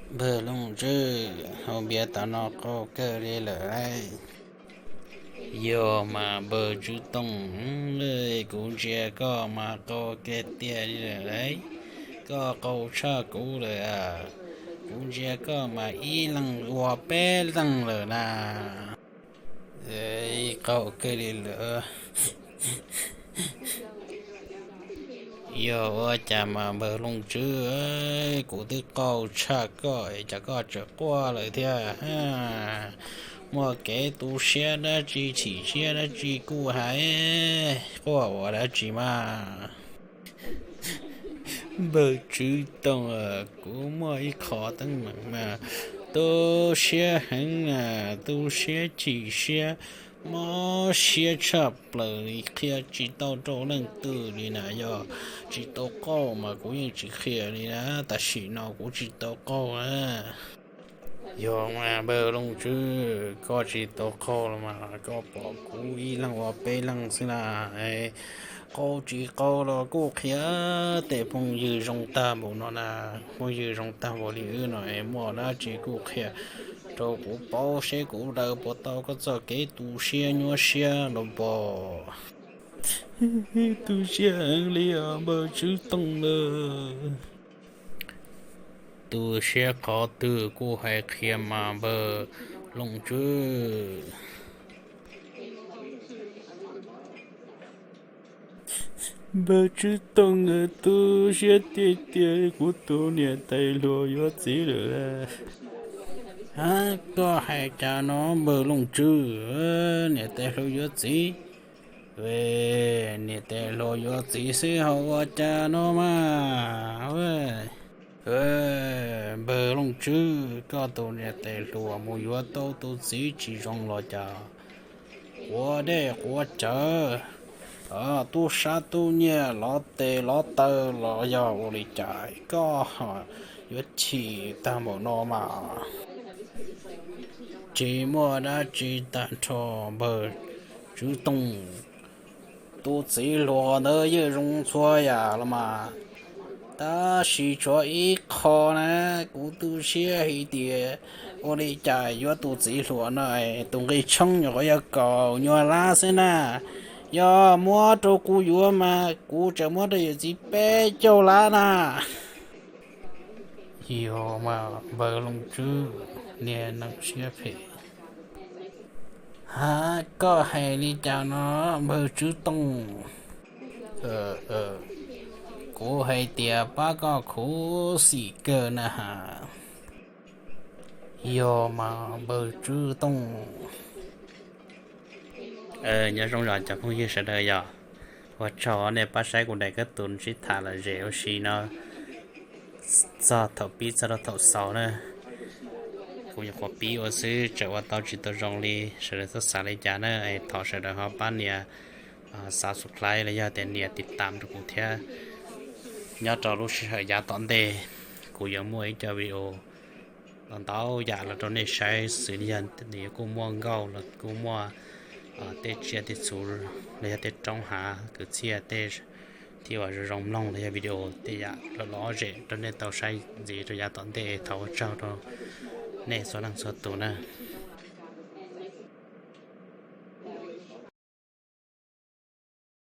Npawg Looj Tswb, hau npias tas no qau kawg li lawm lauj. Yog mas npawg Tswb Tooj, kuv ntsia koj mas qau kiag tiag li lawm lauj. Koj qau tshaj kuv lawm. Kuv ntsia koj mas ib leeg ua peb leeg lawm na. Qau kawg li lawm. Yog ua cas mas npawg Looj Tswb, kuv twb qau tshaj koj es cas koj tseem quaj lawm thiab? Muaj kev tu siab dab tsi chim siab dab tsi kuj hais, quaj ua dab tsi mas? Npawg Tswb Tooj, kuv muaj ib qho teeb meem mas tu siab heev na, tu siab chim siab, mob siab tshaj plaws li, qhia tsis tau rau leej twg li na. Yog tsis tau qau mas kuv yeej tsis qhia li na, tam sim no kuv tsis tau qau na. Yog mas npawg Looj Tswb, koj tsis tau qau los mas koj pom kuv ib leeg ua peb leeg xwb na. Qau tsis qau los kuj qhia, tej phooj ywg zoo tag npaum no na, phooj ywg zoo tag npaum li wb no es muaj dab tsi kuj qhia rau kuv paub seb kuv daws puas tau koj txoj kev tu siab nyuaj siab los pom. Tu siab heev li os npawg Tswb Tooj lawm. Tu siab qhov twg kuj hais qhia mas npawg Looj Tswb. Npawg Tswb Tooj, tu siab tiag tiag, kuv tus niam tais hluas yuav txiv lawm. Hab, koj hais cas no npawg Looj Tswb? Niam tais hluas yuav txiv? Niam tais hluas yuav txiv xwb ho ua cas no mas? Npawg Looj Tswb, koj tus niam tais hluas mus yuav tau tus txiv tsis zoo los cas? Quav dej quav cawv, tub sab tub nyiag lov tes lov taw los yog ua li cas koj yuav chim tag npaum no mas? Tsis muaj dab tsi tag nrho npawg Tswb Tooj. Tus txiv hluas ntawd yeej zoo txhua yam los mas, tab sis tshuav ib qho na, kuv tu siab hais tias ua li cas yuav tus txiv hluas no tus nqi tshoob nyuam qhuav yog kaum nyuag lab xwb na. Yog muab rau kuv yuav mas kuv tseem muab rau yawm txiv peb caug lab na. Yog mas npawg Looj Tswb, niag neeg siab phem. Hab, koj hais li cas no npawg Tswb Tooj? Kuv hais tias pab koj khuv xim kawg na has. Yog mas npawg Tswb Tooj. Nyob zoo os cov phooj ywg sawv daws yog, ua tsaug nej pab saib kuv daim kab tus sib tham lom zem ua si no txog thaum pib txog rau thaum xaus na. Kuv nyuam qhuav pib ua xwb tseem ua tau tsis tau zoo li, sawv daws txhob xav li cas na, thov sawv daws ho pab nias subscribe los yog tias nias tiv tam rau kuv thiab. Nyob rau lub sij hawm yav tom ntej kuv yuav muaj ib co video ntau ntau yam los rau nej saib xws li yog nws kuj muaj nkauj los kuj muaj tej tsiaj tej txhu los yog tej roob hav kwv txhiaj tej thiab uas zoo zoo mloog los yog video tej yam lom zem rau nej tau saib ntxiv rau yav tom ntej. Thov ua tsaug rau nej txhua leej txhua tus na.